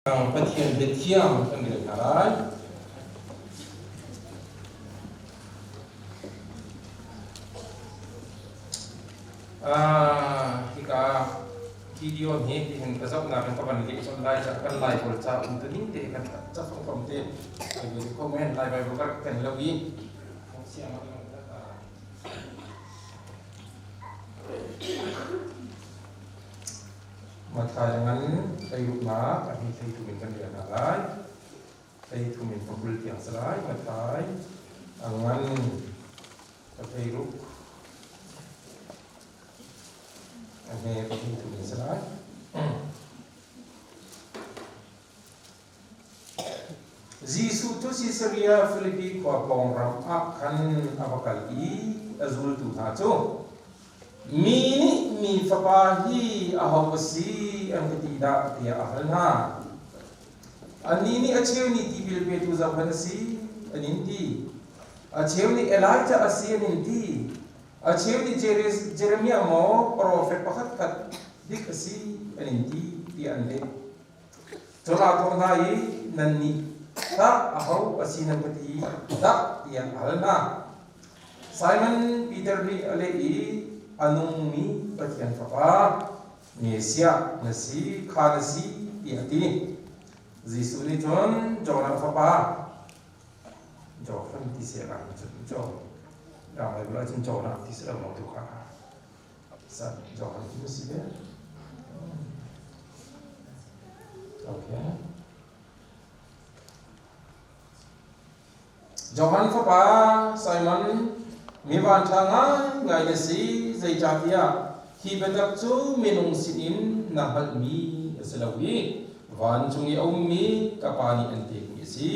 Pathian biathiang kan rel hna lai. Hika video hi tihin ka zohnak in ka van leh colh lai ca kan Lai pawl ca um tuning te kan cafang kom te ai ve kho men Lai Bible ka rak ken lo i siang Matthai ngan hleiruknak a hi hleithum in kan rel hna lai. Hleithum in pakul tiang si lai. Matthai a ngan ka hleiruk a hme ka hleithum in si lai. Jesuh cu Sisaria Filipi khua pawng ram ah khan a va kal i a zultu hna cu, Mi nih Mi Fapa hi aho a si an ka ti dah tiah a hal hna. Annih nih a cheu nih tipil petu Johan a si an in ti. A cheu nih Elijah a si an in ti. A cheu nih Jeremiah maw profet pakhatkhat dik a si an in ti tiah an leh. Cun aa thawh hna i, Nannih tah aho a si nan ka ti dah? tiah a hal hna. Simon Peter nih a leh i, A nungmi Pathian Fapa, Messiah na si kha na si, tiah a ti. Jesuh nih cun Jonah fapa, Johan ti seh rang cun Jo, rang Bible ah cun Jonah ti si lo maw tu kha. San Johan ti na si ve. Okay. Johan fapa Simon, mi vanṭha ngaingai na si, zeicahtiah hi biatak cu minung sinin na hngalhmi a si lo i vancung i a ummi ka Pa nih an pekmi a si.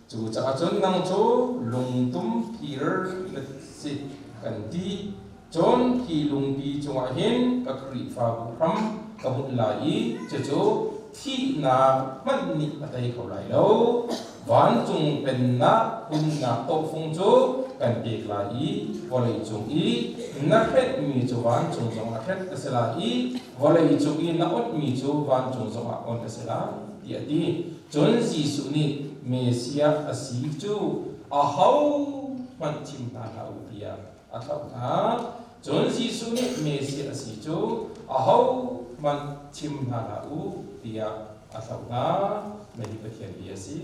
Cucaah cun nang cu lungtum phir na si kan ti. Cun hi lungpi cungah hin ka Khrihfabu hram ka bunh lai i cucu thihnak hmanh nih a tei kho lai lo. Vancung pennak hunnak tawhfung cu kan pek lai i vawleicung i na hrenhmi cu vancung zongah hrenh a si lai i vawleicung i na onhmi cu vancung zongah onh a si lai, tiah a ti. Cun Jesuh nih Messiah a si cu ahohmanh chim hna hlah u tiah a thlauh hna. Cun Jesuh nih Messiah a si cu ahohmanh chim hna hlah u tiah a thlauh hna. Mah hi Pathian bia a si.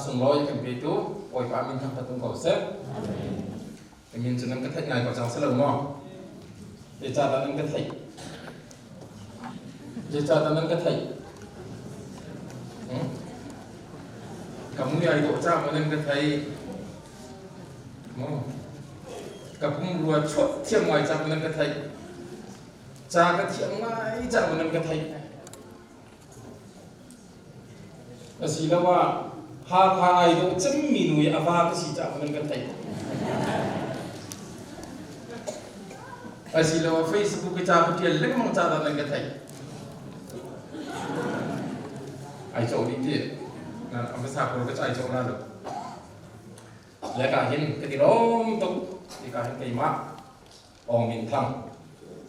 sunglawi kan petu Bawipa min thangṭhat um ko seh. Ka min cu nan ka theih ngai ko cang si lo maw? Zeicahdah nan ka theih? Zeicahdah nan ka theih? Hmm? Ka mui ai dawh ca maw nan ka theih? Maw? Ka pumrua chuah thiam ngai ca maw nan ka theih? Ca ka thiam ngai ca maw nan ka theih? Asiloah Hakha ai dawh cemmi nu i a va ka si caah nan ka theih. Asiloah Facebook i ca ka ṭial lengmang ca dah nan ka theih. Ai cawh dih ti. A hmasa pawl ka ca ai cawh la lo. Le ka hin ka ti lawm tuk. Tika hin keimah Aung Min Thang.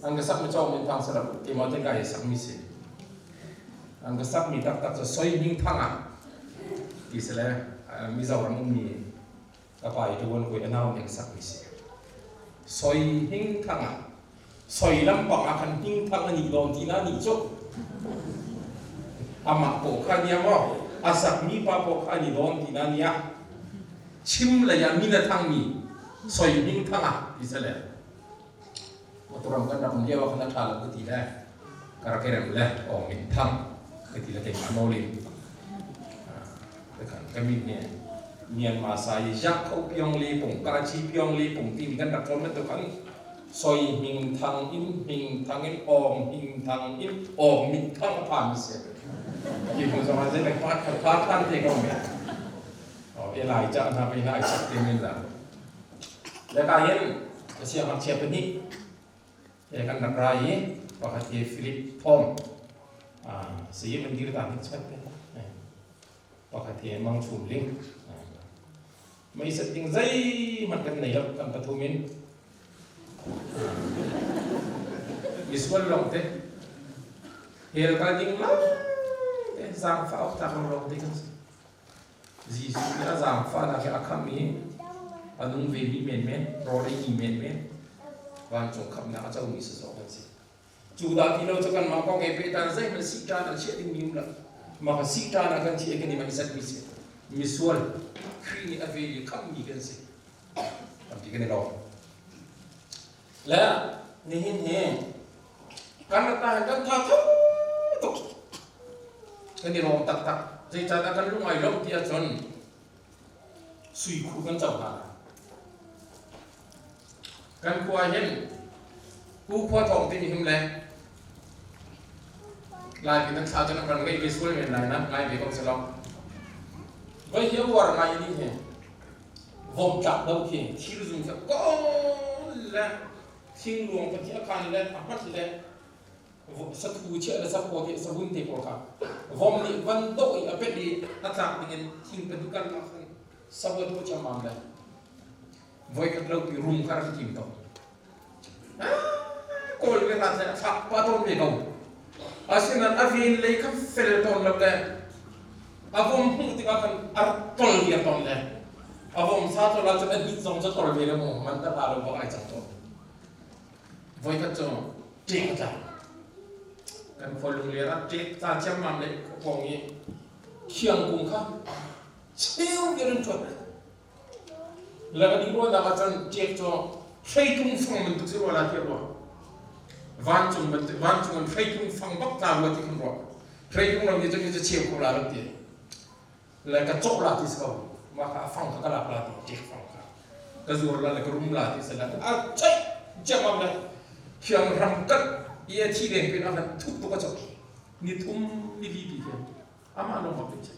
An ka sakmi cu Aung Min Thang si lo, keimah te ka i sakmi si. An ka sakmi taktak cu Soi Hming Thang ah ti si le Mizoram ummi ka pa i ṭuan koi a nau nih an sakmi si. Soi Hming Thang ah soi lampang ah khan Hming Thang a nih dawn ti na nih cu. Amah paw kha nia maw a sakmi pa paw kha ni dawn ti na nia. Chim lei ah min a thangmi soi hming thang ah ti se le motoram kan rak um lio ah khan a ṭha lo ka ti le ka rak i rem le awng min thang ka ti le keimah nawl in ka min hi Myanmar sa i yak kho piong le pung ka chi piong le pung ti mi kan rak cawn bantuk khan soi hming thang in hming thang in awng hming thang in awng min thang a phan mi si hi hmu zong ah zei pa pa than te ko me Elijah hna pei hna sak te men la. Le ka hin ka siangngakchia pahnih he kan rak ra i pakhat hi Philip Thawng si kan dir ta hin chat te. Pakhat hi Mang Chum Ling. Mei set ding zeihmanh kan nei lo kan pathum in. Misual lawng te. Hell kal ding lai te zaangfah awk tlak lo lawng te kan si. Jesuh nih a zaangfahnak hi a khamh i a nung vemi menmen, rawl ei mi menmen, vancung khamhnak a comi si zong kan si. Cu dah ti lo cu kanmah kong he pehtan zeihmanh sihṭan an chiah dingmi um lo. Mah kha sihṭan ah kan chiah i kan i manh mi si. Misual Khrih nih a vel i khamhmi kan si. Tampi kan i lawm. Le nihin hi kan rat ahhin kan tha tho tuk. Kan i lawm taktak. Zeicahdah kan lung ai lawmh ti ahcun sui khu kan co hna. Kan khua hin Pu Khua Thawng timi him le Lai nan thla cu nan ran ngeih ve sual men lai na ngai ve ko si lo. Voi hi a uar ngai ni hi vom tlak do khi thir zung khi kawl le thingluang pa khi a khan le a hmat le sathu chiah le saphaw te savun te pawl kha vom nih van dawh i a pet i a tlak dingin thing pahnih kar ah khan sabot ko chamam le voikhat lo pi rum kha rak tim to kawl ve hna a thlak pa tawn ve ko asinain a ven lei kha fel tawn lo le a vom hmuh tikah khan a rak tol viar tawn le a vom sa tol ahcun a hit zong cu tol ve le mu man ta hla lo bak ai cang tawn voikhat cu ṭek a tla kan khua lungler ah ṭek tla ciammam le khuapawng i khiang kung kha cheu viar in ṭuat Le ka ding ruahnak ahcun ṭek cu hreitlung fang bantuk si rua la ti rua. Vancung bantuk vancung in hreitlung fang bak tla rua ti kan ruah. Hreitlung ram nih cun hi cu cheu kho la ram ti. Le ka cawh la ti si ko. Mah kha a fang kha ka lak la ti ṭek fang kha. Ka zuar la le ka rum la ti si la. A chaih ciammam le thiang ram kat i a thi deng pin ah khan thuk tuk a cawh. Ni thum ni li pi khian amah lawng bak ti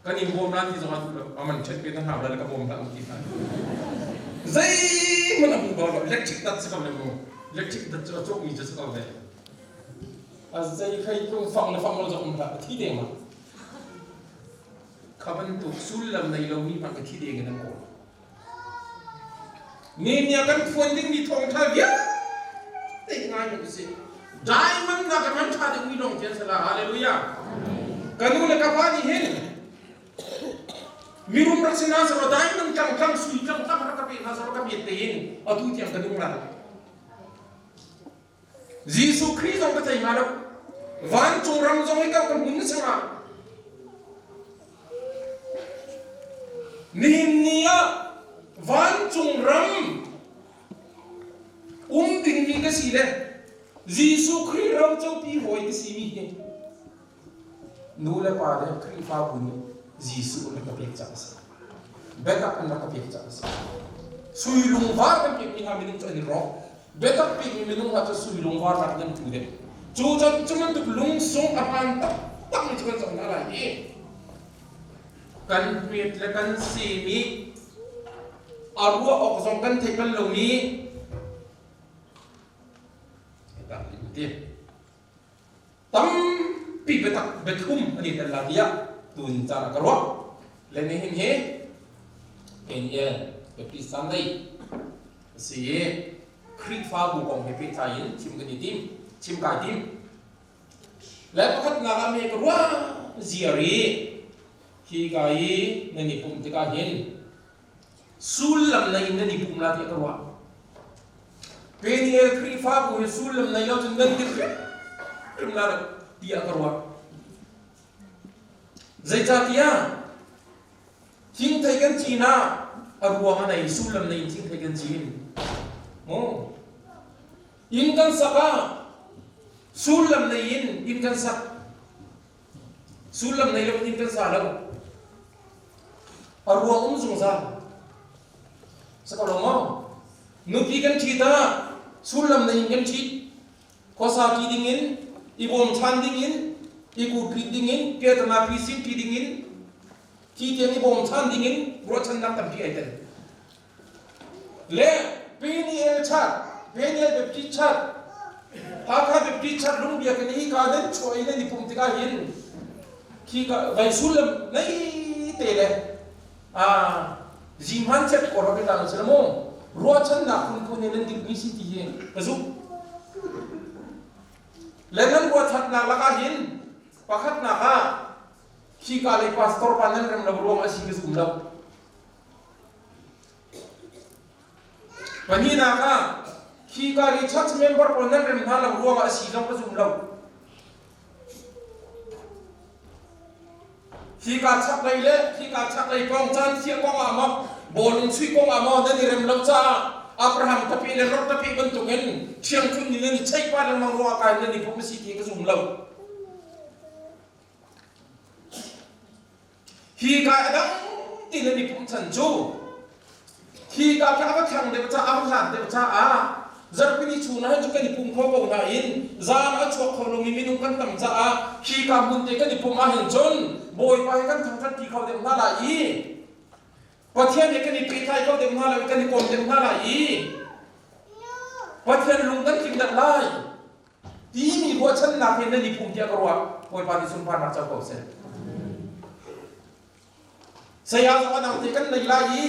kan in bawm la ti zong ah duh lo aman ṭhen pe na hau la le ka bawm hlah ti hna zeihmanh a hmu bal lo electric dat si ko le mu electric dat cu a cawkmi cu si ko le a zei khei tlung fang le fang lo zong um hlah a thi deng ma kha bantuk sullam nei lomi hmanh ka thi deng in an kawl Nehemiah kan phuan dingmi thawngṭha vialte ngai hmanh usih. Diamond nak in an ṭha deuhmi lawng khi an si la. Hallelujah. Ka nu le ka pa nih hin mirum rak si hna selaw diamond tlangtlang sui tlangtlang rak ka pe hna selaw ka miat tein atu tiang ka nung la. Jesuh Khrih zong ka thei hnga lo. Vancung ram zong hi ka ka hmun na si hnga. Nihin ni ah vancung ram um dingmi ka si le Jesuh Khrih rocopi hawi ka simi hi nu le pa le Khrihfabu nih Jesuh an rak ka pek cang a si. Biatak an rak ka pek cang a si. Sui lungvar kan pekmi hna minung cu an i rawk. Biatak pekmi minung hna cu sui lungvar nak in an tlu deuh. Cu can cu bantuk lungsung a hmaan taktakmi cu kan zoh hna lai i kan hmet le kan simi a ruah awk zong kan theih bal lomi tampi biatak biathum an i tel la tiah tun caan ah ka ruah. Le nihin hi Daniel Baptist Sunday a si i Khrihfabu kong he pehtlai in chim kan i tim, chim kai tim. Le pakhatnak ah me ka ruah ziar i hi ka i nan i pumh tikah hin sullam nei in nan i pum la tiah ka ruah. Peniel Khrihfabu hi sullam nei lo cun nan ti hrimhrim la tiah ka ruah. Zeicahtiah thingthei kan cin ah a ruang a nei sullam nei in thingthei kan cin. Mu inn kan sak ah sullam nei in inn kan sak. Sullam nei lo in kan sa lo. A ruang um zungzal. Sa ko lo maw? Nupi kan ṭhit ah sullam nei in kan ṭhit. Khuasa ṭi ding in, i bawm ṭhan ding in, i kutrit ding in, piatana phisin ṭi ding in, thi tiang i bawm ṭhan ding in ruahchannak tampi ai tel. Le Peniel Church, Peniel Baptist Church, Hakha Baptist Church Lungbiakinn hi ka nan chuah i nan i pumh tikah hin khi ka vai sullam nei te le zihman chet ko rak i tlang si mu ruahchannak phunphun in nan dikmi si ti hi ka zumh. Le nan ruahchannak lakah hin pakhatnak ah khi ka lei pastor pa nan rem lo ruang a si ka zum lo. Pahnihnak ah, khika i church member pawl nan rem hna lo ruangah a si zong ka zum lo. Hika chaklei le hika chaklei kong caan thiah kong ah maw bawlung chuih kong ah maw nan i rem lo caah Abraham tapi le Lot tapi bantukin ṭhiangṭhunh nih nan i cheih pah lengmang ruangah kai nan i pum a si ti ka zum lo. Hi ka a dang ti nan i pumh chan cu hi ka kha a va thlang deuh caah a va hlat deuh caah zarhpini chung ah cu kan i pum kho ko nain zan a chuak kho lomi minung kan tam caah hi ka hmun te kan i pumh ahhin cun Bawipa he kan thangṭhat ti kho deuh hna lai i Pathian he kan i pehtlai kho deuh hna lai kan i kom deuh hna lai i Pathian lung kan tling deuh lai timi ruahchannak he nan i phum tiah ka ruah. Bawipa nih sunparnak co ko seh. Saya zong a dang te kan nei lai i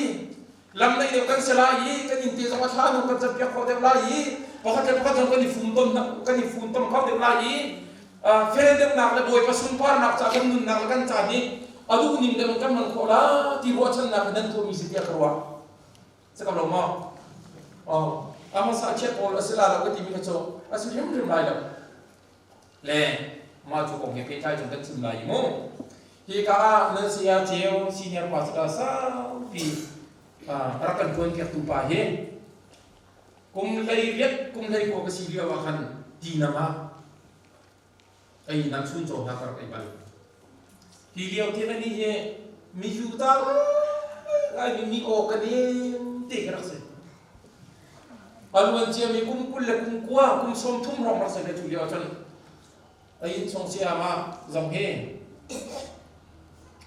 lam nei deuh kan si lai i kan inn te zong a thla nu kan campiak kho deuh lai i pakhat le pakhat zong kan i funtom kan i funtom kho deuh lai i fel deuhnak le Bawipa sunparnak ca kan nunnak le kan caan nih a duh ning deuh in kan hman khawh la ti ruahchannak he nan tuahmi si tiah ka ruah. Si ko lo maw? Oh, a hmasa chiat pawl a si la lo ka timi kha cu a si hrimhrim lai lo. Le mah cu kong he pehtlai cun kan chim lai i mu. Hi ka ah nan saya ceu senior pastor saupi rak kan tuan piaktu pa hi kum hlei riat kum hlei kua ka si lio ah khan tinam ah ei nang chun caw hna ka rak ei bal. Hi lio te ani hi mi Juda ngai mi mi aw ka nem te ka rak si. Aluan cia mi kum 20 le kum 9 kum 30 hrawng rak si le cu lio cun a inn chung si ama zong hi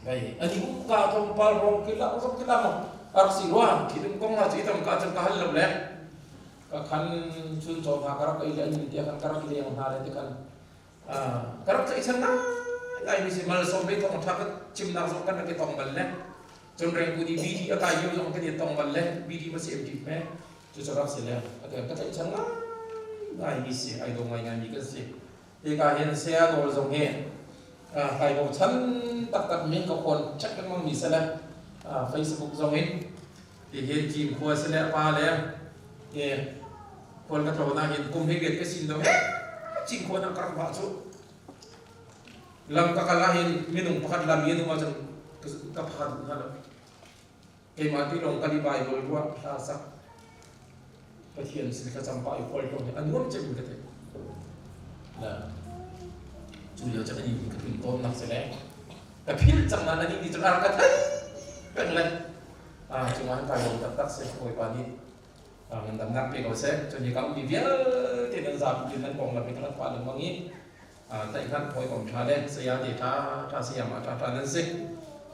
vai ani um ka tlawmpal rong ki la rong ki la mo rak si rua khi dum kong na chi tam ka cun ka hal lo le ka khan chun chaw hna ka rak ei le an te khan ka rak leng hna le te khan ka rak tlaihchan ngai mi si malsawm ve thawng tha ka chimnak zong kan rak i tong bal le cun rengku ni BD a kai lio zong kan i tong bal le BD ma si MD me cu cu rak si le ka tlaihchan ngai ngai mi si ai do ngai ngai mi kan si hika hin saya nawl zong hi kai bochan taktak mi ka phone check lengmang mi se le Facebook zong in Tihin Cinkhua si le pa le khual ka tlawn ahhin kum hleiriat ka sin lo Cinkhua na ka rak vah cu. Lam ka kal ahhin minung pakhat lam i an um ahcun ka phan hna lo. Keimah ti lawng kan i Bible ruah hla sak Pathian sin thlacam pah i khualtlawn hi a nuam cem in ka theih. La cu lio cu ani ka tlun tawn nak si le ka philh cang nain ani nih cun a rak ka theih peng le cungah hin kai lawm taktak si Bawipa nih ngandamnak pe ko seh. Cun hi ka ummi vialte nan zapi in nan konglam hi ka rak pah lengmang i tlaihhngalh hawikom ṭha le saya te ṭha ṭha sayama ṭha ṭha nan si.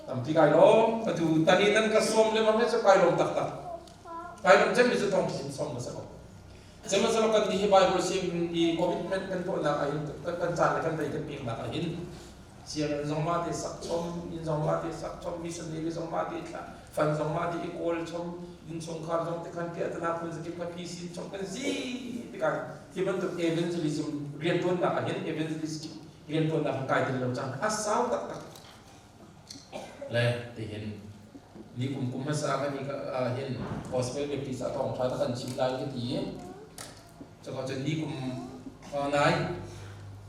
Tampi kai lawm. Atu tan i nan ka sawm lengmang hi cu kai lawm taktak. Kai lawm cemmi cu thawng ṭha sawm na si ko. Sihmanhsehlaw kan nih hi Bible sim i commitment kan tuahnak ah hin kan caan le kan rei kan peknak ah hin sianginn zong mah te sak chom, inn zong mah te sak chom, missionary zong mah te thlah, fan zong mah te i kawl chom, innchungkhar zong te khan piahtana phun zakip kha phi chom kan si tikah hi bantuk evangelism rianṭuannak ah hin evangelistic rianṭuannak ah kai tel lo caan a sau taktak le tihin ni kum kum hmasa kan i hin gospel baptist ah thawngṭha ta kan chim lai ka ti i cuka cun ni kum nai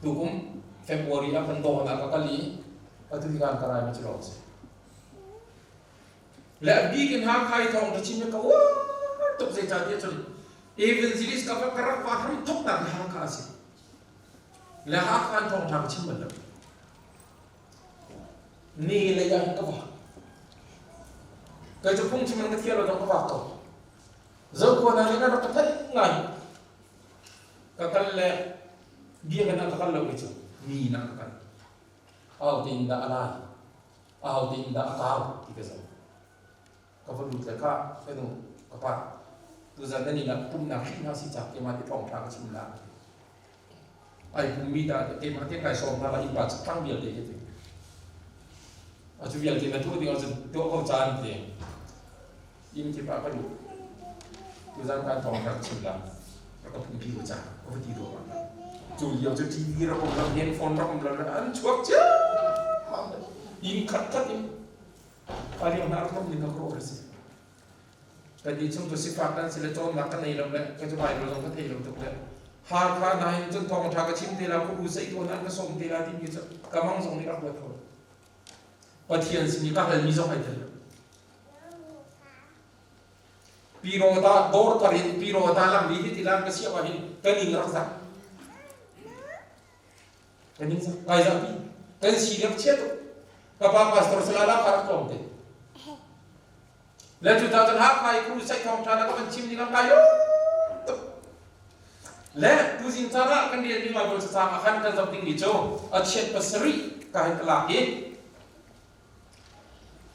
tukum February ah kan dawn ah ka kal i atu hi kan ka rai mi cu lawng si. Le a bik in Hakha i thawng ṭha chim ka uar tuk zeicahtiah cun evangelist ka ka rak pa hram thoknak hi Hakha a si. Le Hakha in thawngṭha ka chim bal lo. Ni lei ah ka vak. Kei cu phungchim in ka thial lo dong ka vak ko. Zokhua hna nih an rak ka theih ngai. Ka kal le biakinn ah ka kal lo kei cu mi inn ah ka kal. Au tein dah a lai. Aho te in dah a kau ti ka zoh. Ka va lut le kha ka nu ka pa tuzan nan inn ah pumhnak hrim hna si cak keimah ti thawngṭha ka chim la. Ai pummi dah keimah te kai sawm hna la innpa thang vialte hi ti. Atu vialte na tuah ding ahcun tuah ko caan ti. Inn kip ah ka lut. Tuzan kan thawngṭha ka chim la. Rak ka pumpi ko ca ka va ti dawh. Cu lio cu TV rak um lo, handphone rak um lo, an chuak ciammam. Inn khat khat in pariang hna rak tum ning ka ruah si. Kan nih chung cu sifak kan si le cawnnak ka nei lo le ka cu Bible zong ka thei lo tuk le Hakha hna hin cun thawngṭha ka chim te la, ka u sei tawn an ka sawm te la timi cu ka mang zong nih rak ruat kho. Pathian sin i ka halmi zong ai tel lo. Pirawta dawr thar in pirawta lamli hi tilang ka siah hin kan ing rak zak. Kan ing zak. Kai zak pi. Kan si rak chia tuk. Ka pa pastor salala kha rak tlawm te. Le cu ta cun Hakha i crusade thawng ṭha na ka van chim ning ang kai tuk. Le tuzing caan ah kan rian mi Bible cacang ah khan kan zoh ding mi cu a chiat pasarih ka hin ka lak i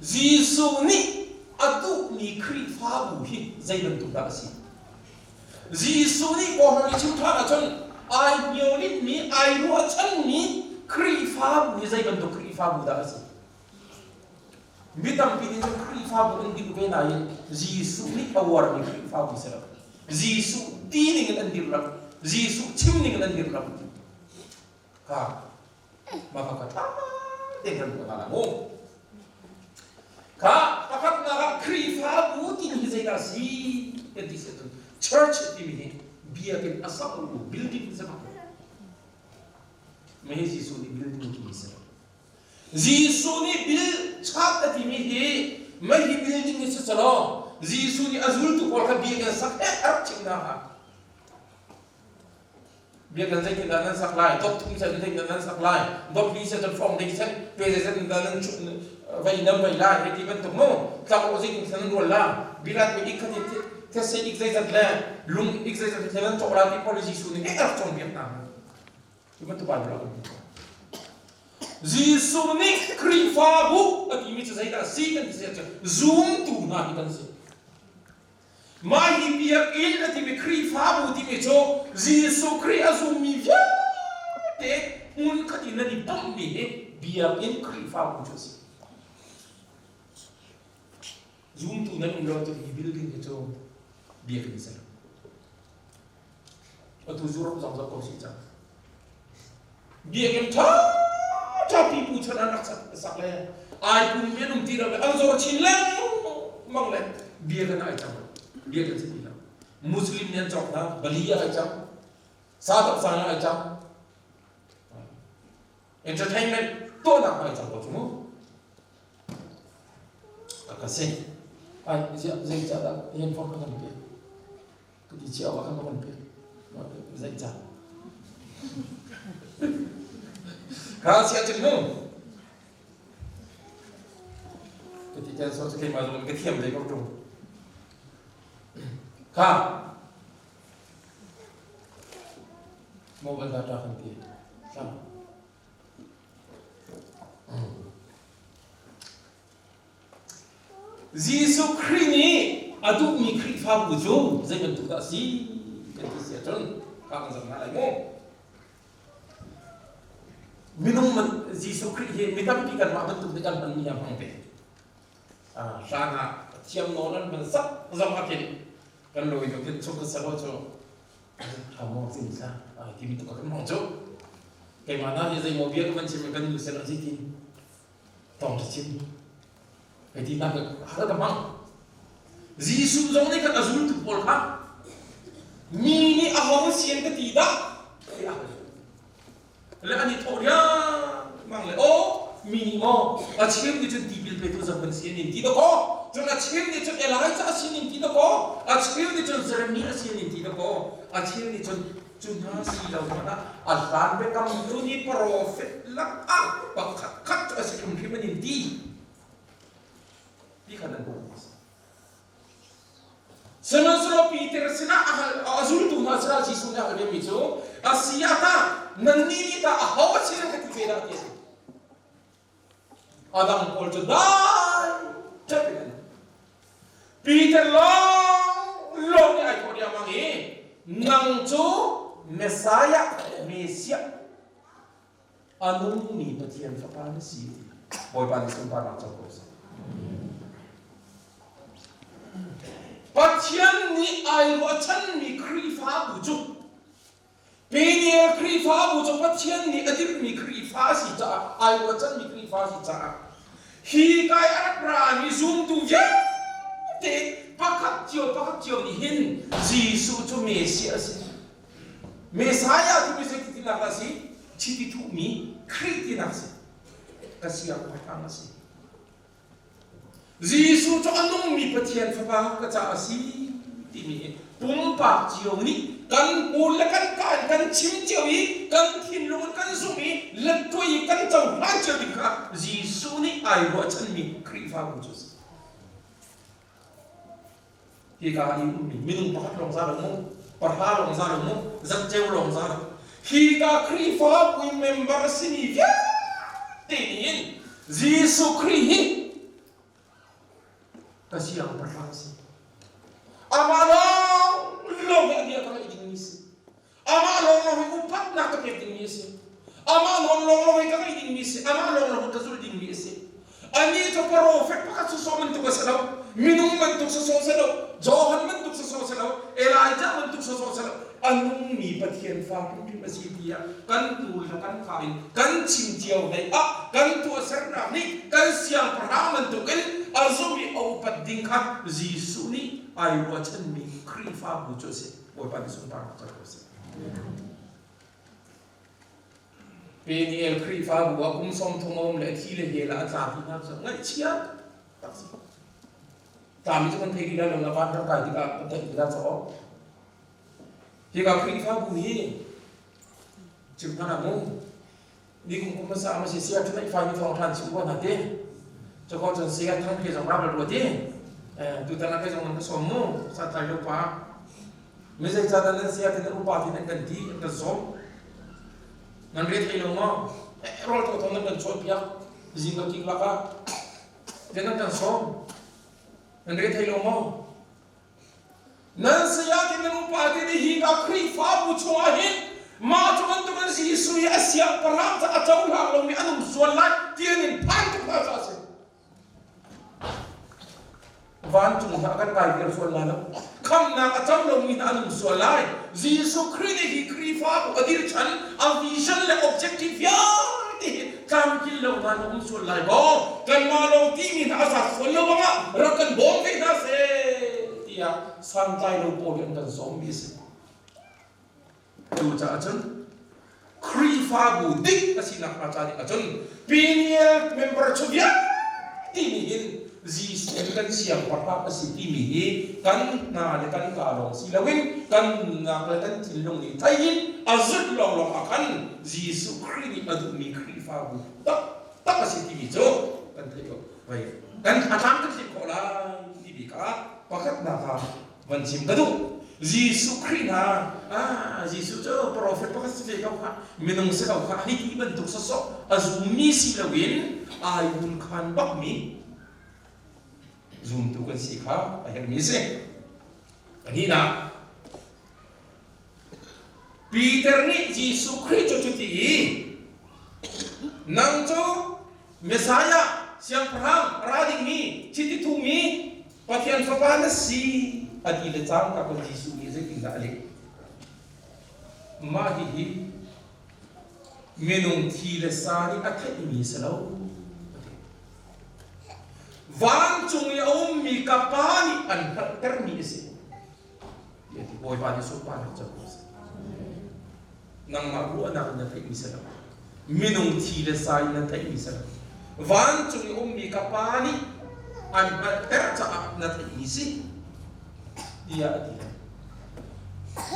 Jesuh nih a duhmi Khrihfabu hi zei bantuk dah a si? Jesuh nih kawhhran i chim ṭhan ahcun ai hniolitmi, ai ruahchanmi Khrihfabu hi zei bantuk Khrihfabu dah a si? Mi tampi nih cun Khrihfabu an dirh ve nain Jesuh nih a uarmi Khrihfabu si lo. Jesuh ti ning in an dirh lo. Jesuh chim ning in an dirh lo. Kha mah kha ṭha tein kan ruah hna lai mu. Kha pakhatnak ah Khrihfabu timi hi zeidah a si kan ti si ahcun church timi hi biakinn a sak u building si bak. Mah hi Jesuh nih building timi si. Jesuh nih bil chat a timi hi mei hi building hi si calaw Jesuh nih a zultu pawl kha biakinn sak he a rak chimh hna hnga. Biakinn zeitindah nan sak lai? Dot thum sen zeitindah nan sak lai? Dot li sen cun fong dei sen pe zei sen dah nan vei nan vei lai hei ti bantuk mu tlangro zeitin sen nan rual la bilat mi ik khat thetse ik zeizat le lung ik zeizat he nan cawk la ti pawl Jesuh nih a rak cawnpiak hna ti bantuk Bible ah kan hmuh. Jesuh nih Khrihfabu a timi cu zeidah a si kan ti si ahcun zumtu hna hi kan si. Mah hi biakinn a timi Khrihfabu timi cu Jesuh Khrih a zummi vialte hmunkhat in an i pumhmi hi biakinn Khrihfabu cu a si. Zumtu nan um lo cu hi building hi cu biakinn si lo. Atu Europe zong zoh ko si cang. Biakinn ṭha ṭha pipu chan an rak sak le ai pum mi an um ti lo le an zor chin lengmang le biakinn ai cang biakinn si ti lo. Muslim nih an cawk hna Bali ah ai cang Sadak sang ah ai cang entertainment tuahnak ai cang ko cu mu. Ka si. Ai ziah zeicahdah handphone ka kan pek? Ka ti cio ah khan ka van pek. Zeicah? Kha si ahcun mu. Ka ti ṭan so cu keimah zong ka thiam ve ko ṭung. Kha Mobile data kan ti. Tlang. Jesuh Khrih nih a duhmi Khrihfabu cu zei bantuk dah a si kan ti si ahcun kha kan zoh hna lai mu. Minung man Jesuh Khrih hi mi tampi kanmah bantuk nih kan hmanmi a hmang ve. Hlan ah thiam nawl an hman sak zong ah khin kan lawi deuh khin chung kan ser lo cu Thamo sin sa timi tuk kan hmang cu. Keimah na hi zeimaw bia ka van chim kan nu sin ah zeitin tawng ṭha chim. Hei ti nak hal ka hmang. Jesuh zong nih khan a zultu pawl kha mi nih aho sian ka ti dah tiah le an i thawh riangmang le aw mi nih maw a cheu nih cun tipil petu zong kan si an in ti dakaw cun a cheu nih cun Elijah a sin in ti dakaw a cheu nih cun Jeremiah a sin in ti dakaw a cheu nih cun cu hna si lo hmanh ah a hlan biakam tu ni profet lakah pakhat khat cu a si hrimhrim an in ti ti khan an hmuh. Sihmanhsehlaw Peter sinah a hal a zultu hna sinah Jesuh nih a hal vemi cu a si ah tah nannih nih tah aho a si nan ka ti ve dah ti a si. A dang pawl cu dai ṭep in an Peter lawng lawng nih ai thawh riangmang i nang cu Messiah Messiah a nungmi Pathian fapa na si ti Bawipa nih sunparnak co ko seh. Pathian nih ai ruahchanmi Khrihfabu cu Peniel Khrihfabu cu Pathian nih a dirhmi Khrihfa a si caah ai ruahchanmi Khrihfa a si caah hi kai a rak rami zumtu vialte pakhat cio pakhat cio nih hin Jesuh cu Messiah a si. Messiah timi zei tinak a si? Chiti thuhmi Khrih tinak a si. Ka siangpahrang a si. Jesuh cu a nungmi Pathian Fapa ka caah a si timi hi pumpak cio nih kan hmur le kan ka in kan chim cio i kan thinlung in kan zumh i lettuai i kan cohlan cio ding kha Jesuh nih ai ruahchanmi Khrihfabu cu a si. Hika i ummi minung pakhat lawng za lo mu, pahra lawng za lo mu, zatceu lawng za lo. Hika Khrihfabu i member a simi vialte nih hin Jesuh Khrih hi ka siangpahrang a si. Amah lawng lawng hi a bia ka ngaih dingmi si. Amah lawnglawng hi upatnak ka pek dingmi a si. Amah nawl lawnglawng hi ka ngaih dingmi a si. Amah lawnglawng hi ka zulh dingmi a si. Anih cu profet pakhat sawsawh bantuk a si lo. Minung bantuk sawsawh si lo. Johan bantuk sawsawh si lo. Elijah bantuk sawsawh si lo. A nungmi Pathian fa hrimhrim a si tiah kan tu le kan fa in kan chim cio hlei ah kan tuahsernak nih kan siangpahrang bantukin a zumh i a upat ding kha Jesuh nih ai ruahchanmi Khrihfabu cu a si. Bawipa nih sunparnak co ko seh. Peniel Khrihfabu ah kum 30 a um le a thi le hel ah a tla ti hna cu ngaihchia tak si. Tlami cu kan thei rih lai lo na van ram kai tikah kan theih ti la caw. Hika Khrihfabu hi chim hna mu ni kum kum hmasa ma si sia thun fai mi thawng than chim ko hna ti. Cako cun sia thang ke zong ram ruat i tutan ah ke zong nan ka sawm mu sa tlai lo pa. Mi zei ca dah nan sia tin nan upa tin an kan ti an kan sawm. Nan re thei lo maw? Rawl tho thong nan kan chuah piak zing ka kik lak ah te nan kan sawm. Nan re thei lo maw? Nan saya te nan upa te nih hi ka Khrihfabu chungah hin mah cu bantuk in Jesuh hi a siangpahrang ca a cohlang lomi an um sual lai ti an in phan tuk hna caah a si. Vancung hna kan kai viar sual lai lo. Khamnak a co lomi hna an um sual lai. Jesuh Khrih nih hi Khrihfabu a dirchan a vision le objective vialte hi tlamtlin lo hna na um sual lai maw? Kanmah lawng timi hna a zat sual lo bangah rak kan bawm ve hna seh tiah santlai lo pawl hi an kan sawmmi a si. Cucaah cun Khrihfabu dik a sinak hnga ca ding ahcun Peniel member cu vialte nih hin Jesuh hi kan siangpahrang a si timi hi kan hna le kan kaa lawng si loin kan nunnak le kan thinlung nih thei in a zulh lawnglawng ah khan Jesuh Khrih nih a duhmi Khrihfabu taktak a si timi cu kan theih ko. Kan thlathlam kan thlim khawh lai timi kha pakhatnak ah van chim ka duh. Jesuh Khrih hna, ah Jesuh cu profet pakhat si ve ko kha, minung si ko kha, hei ti bantuk sawsawh a zummi si loin ai hun khan bakmi zumtu kan si kha a herhmi a si. Pahnihnak, Peter nih Jesuh Khrih cu cuti i nang cu Messiah, Siangpahrang, ra dingmi, chiti thuhmi Pathian Fapa na si a ti le cangka kan Jesuh nih zeitindah a leh? Mah hihi minung thi le sa nih a theihmi si lo. Vancung i a ummi ka Pa nih an hngalhtermi a si. Bawipa nih sunparnak co ko seh. Nangmah ruahnak in na theihmi si lo. Minung thi le sa in na theihmi si lo. Vancung i ummi ka Pa nih an hngalhter caah na theihmi si tiah a ti.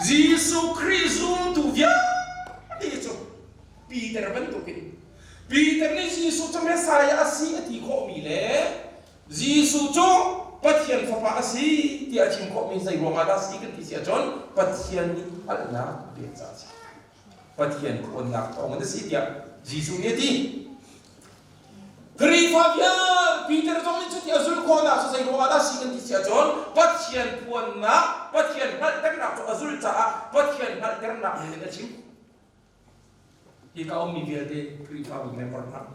Jesuh Khrih zumtu vialte cu Peter bantukin Peter nih Jesuh cu Messiah a si a ti khawhmi le Jesuh cu Pathian Fapa a si tiah a chim khawhmi zei ruangah dah a si kan ti si ahcun Pathian nih hngalhnak a pek caah a si. Pathian ṭhawnnak thawngin a si tiah Jesuh nih a ti. Khrihfa vial Peter zong nih cuti a zulh khawhnak cu zei ruangah dah a si kan ti si ahcun Pathian phuannak, Pathian hngalhternak cu a zulh caah Pathian hngalhternak ning in a chim. Hika ummi vialte Khrihfabu member hna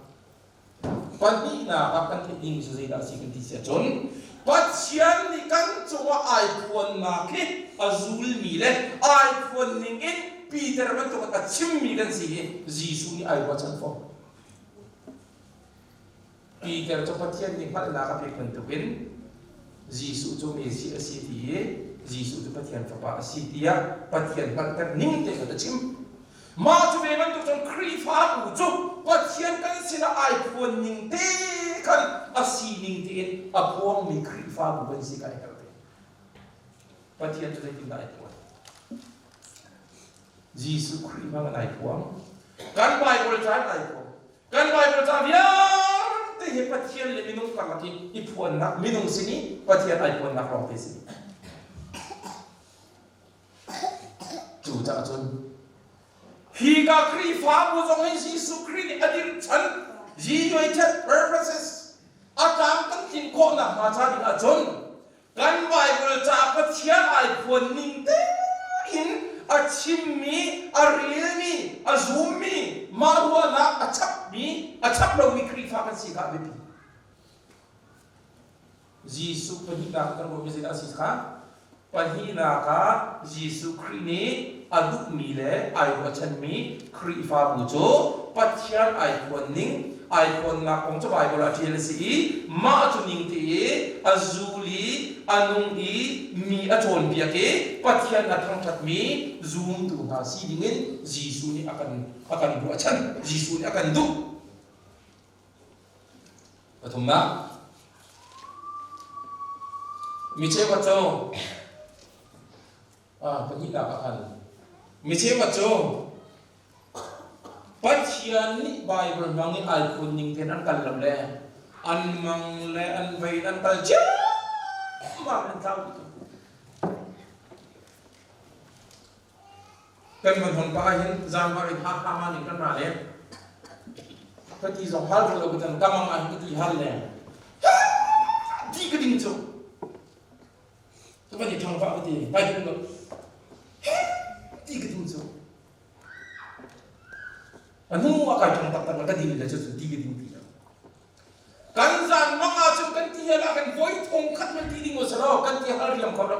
pahnihnak ah kan theih dingmi cu zeidah a si kan ti si ahcun Pathian nih kan cungah ai phuannak hi a zulmi le ai phuan ning in Peter bantuk a chimmi kan si hi Jesuh nih ai ruahchan fawn. Peter cu Pathian nih hngalhnak a pek bantukin Jesuh cu Messiah a si ti i Jesuh cu Pathian Fapa a si tiah Pathian hngalhter ning te khan a chim. Mah cu ve bantuk cun Khrihfabu cu Pathian kan sinah ai phuan ning te khan a sining tein a phuangmi Khrihfabu kan si kai herh ve. Pathian cu zeitindah ai phuan? Jesuh Khrih hmang in ai phuang. Kan Bible ca in ai phuang. Kan Bible ca vialte hi Pathian le minung karlak i i phuannak, minung sin i Pathian ai phuannak lawng te si. Cu caah cun hi ka Khrihfabu zong hi Jesuh Khrih nih a dirh chan united purposes a tlam kan tlin khawh nakhnga ca ding ahcun Kan Bible ca Pathian ai phuan ning tein a chimmi, a relmi, a zummi, mah ruahnak a chapmi, a chap lomi Khrihfa kan si kha a biapi. Jesuh pahnihnak kan ruahmi zeidah a si kha? Pahnihnak ah Jesuh Khrih nih a duhmi le ai ruahchanmi Khrihfabu cu Pathian ai phuan ning, ai phuannak kong cu Baibal ah ṭial a si i mah cu ning te i a zul i a nung i mi a cawnpiak i Pathian a thangṭhatmi zumtu hna si dingin Jesuh nih a kan a kan ruahchan, Jesuh nih a kan duh. Pathumnak, mi cheukhat cu pahnihnak ah khan mi cheukhat cu Pathian nih Bible hmang in ai phun ning tein an kal lo le an mang le an vei an kal ciammam an tlau dih. Kan van hon pah ahhin zaangvar in Hakha ma ning kan ra le ka ti zong hal lo ka tan kamang ah ka ti hal le ti ka ding cu ka van i thang pah ka ti pai ding lo ti ka ding cu a hnu a kai thang taktak ka ding le cu ti ka ding ti lo kan zan mang ah cun kan ti hal ah kan voi thong khat man ti ding o salo kan ti hal riam kho lo